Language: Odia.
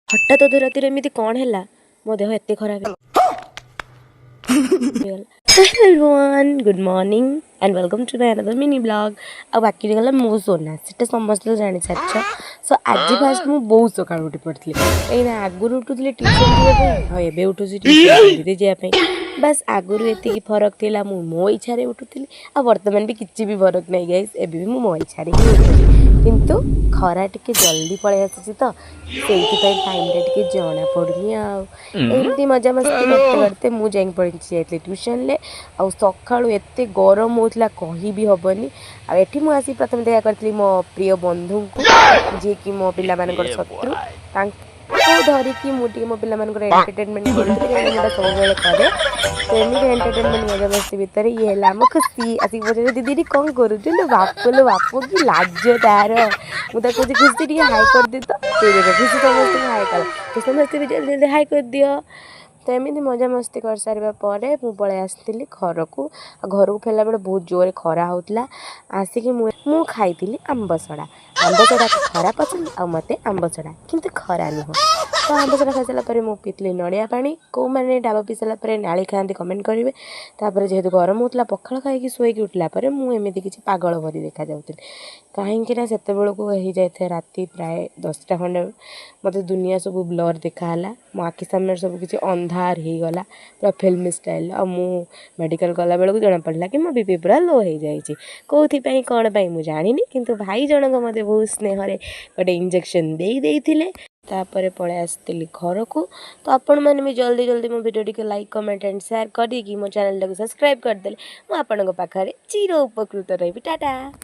ହଠାତ୍ ଅଧ ରାତିରେ ଏମିତି କ'ଣ ହେଲା, ମୋ ଦେହ ଏତେ ଖରାପ ହେଇଗଲା? Everyone, good morning and welcome to my another mini vlog. ଆଉ ବାକି ଗଲା ମୋ ସୋନା, ସେଟା ସମସ୍ତେ ତ ଜାଣିସାରିଛ। ସୋ ଆଜି ଫାଷ୍ଟ ମୁଁ ବହୁତ ସକାଳୁ ଉଠି ପଡ଼ିଥିଲି, କାହିଁକିନା ଆଗରୁ ଉଠୁଥିଲି ଟ୍ୟୁସନ୍ ଯିବା ପାଇଁ ଆଉ ଏବେ ଉଠୁଛି ଟ୍ୟୁସନ୍ ଯିବା ପାଇଁ। ବାସ୍, ଆଗରୁ ଏତିକି ଫରକ ଥିଲା, ମୁଁ ମୋ ଇଚ୍ଛାରେ ଉଠୁଥିଲି। ଆଉ ବର୍ତ୍ତମାନ ବି କିଛି ବି ଫରକ ନାହିଁ ଗାଇସ୍, ଏବେ ବି ମୁଁ ମୋ ଇଚ୍ଛାରେ ହିଁ ଉଠୁଛି। କିନ୍ତୁ ଖରା ଟିକେ ଜଲ୍ଦି ପଳେଇ ଆସୁଛି ତ, ସେଇଥିପାଇଁ ଟାଇମ୍ଟା ଟିକେ ଜଣା ପଡ଼ୁନି। ଆଉ ଏମିତି ମଜାମସ୍ତି କରତେ କରତେ ମୁଁ ଯାଇକି ପହଞ୍ଚି ଯାଇଥିଲି ଟ୍ୟୁସନ୍ରେ। ଆଉ ସକାଳୁ ଏତେ ଗରମ ହେଉଥିଲା, କହିବି ହେବନି। ଆଉ ଏଠି ମୁଁ ଆସି ପ୍ରଥମେ ଦେଖା କରିଥିଲି ମୋ ପ୍ରିୟ ବନ୍ଧୁଙ୍କୁ, ଯିଏକି ମୋ ପିଲାମାନଙ୍କର ଶତ୍ରୁ। ତାଙ୍କୁ ଧରିକି ମୁଁ ଟିକେ ମୋ ପିଲାମାନଙ୍କର ଏଣ୍ଟରଟେନମେଣ୍ଟ କରୁଥିଲି, କାହିଁକିନା ମୁଁ ଏଇଟା ସବୁବେଳେ କରେ। ତ ଏମିତି ଏଣ୍ଟରଟେନମେଣ୍ଟ, ମଜାମସ୍ତି ଭିତରେ ଇଏ ହେଲା ଆମ ଖୁସି। ଆସିକି ପଚାରୁଛି, "ଦିଦି, ଏଠି କ'ଣ କରୁଛୁ ଲୋ ବାପ, ଲୋ ବାପ, କି ଲାଜ ତାର!" ମୁଁ ତାକୁ କହୁଛି, "ଖୁସି, ଟିକେ ହାଇ କରିଦେ।" ତ ସେ ଦେଖ, ଖୁସି ସମସ୍ତଙ୍କୁ ହାଇ କଲା। ତ ସମସ୍ତେ ବି ଜଲ୍ଦି ଜଲ୍ଦି ହାଇ କରିଦିଅ। ତ ଏମିତି ମଜାମସ୍ତି କରିସାରିବା ପରେ ମୁଁ ପଳେଇ ଆସିଥିଲି ଘରକୁ। ଆଉ ଘରକୁ ଫେରିଲା ବେଳେ ବହୁତ ଜୋରରେ ଖରା ହେଉଥିଲା। ଆସିକି ମୁଁ ଖାଇଥିଲି ଆମ୍ବ ସଡ଼ା। ଆମ୍ବ ସଡ଼ାକୁ ଖରା ପସନ୍ଦ ଆଉ ମୋତେ ଆମ୍ବ ସଡ଼ା, କିନ୍ତୁ ଖରା ନୁହଁ। ତ ଆମ୍ବ ସଡ଼ା ଖାଇସାରିଲା ପରେ ମୁଁ ପିଇଥିଲି ନଡ଼ିଆ ପାଣି। କେଉଁମାନେ ଡାବ ପିଇ ସାରିଲା ପରେ ନାଳି ଖାଆନ୍ତି, କମେଣ୍ଟ କରିବେ। ତାପରେ ଯେହେତୁ ଗରମ ହେଉଥିଲା, ପଖାଳ ଖାଇକି ଶୋଇକି ଉଠିଲା ପରେ ମୁଁ ଏମିତି କିଛି ପାଗଳ ଭଳି ଦେଖାଯାଉଥିଲି, କାହିଁକିନା ସେତେବେଳକୁ ହେଇଯାଇଥାଏ ରାତି ପ୍ରାୟ 10ଟା ଖଣ୍ଡେ। ମୋତେ ଦୁନିଆ ସବୁ ବ୍ଲର୍ ଦେଖାହେଲା, ମୋ ଆଖି ସାମ୍ନାରେ ସବୁ କିଛି ଅନ୍ଧାର ହେଇଗଲା, ପୁରା ଫିଲ୍ମ ଷ୍ଟାଇଲ୍। ଆଉ ମୁଁ ମେଡ଼ିକାଲ ଗଲାବେଳକୁ ଜଣାପଡ଼ିଲା କି ମୋ ବିପି ପୁରା ଲୋ ହେଇଯାଇଛି। କେଉଁଥିପାଇଁ, କ'ଣ ପାଇଁ ମୁଁ ଜାଣିନି, କିନ୍ତୁ ଭାଇ ଜଣକ ମୋତେ ବହୁତ ସ୍ନେହରେ ଗୋଟେ ଇଞ୍ଜେକ୍ସନ୍ ଦେଇ ଦେଇଥିଲେ। ତାପରେ ପଳେଇ ଆସିଥିଲି ଘରକୁ। ତ ଆପଣମାନେ ବି ଜଲ୍ଦି ଜଲ୍ଦି ମୋ ଭିଡ଼ିଓ ଟିକେ ଲାଇକ୍, କମେଣ୍ଟ ଆଣ୍ଡ ସେୟାର କରିକି ମୋ ଚ୍ୟାନେଲଟାକୁ ସବସ୍କ୍ରାଇବ୍ କରିଦେଲେ ମୁଁ ଆପଣଙ୍କ ପାଖରେ ଚିର ଉପକୃତ ରହିବି। ଟାଟା।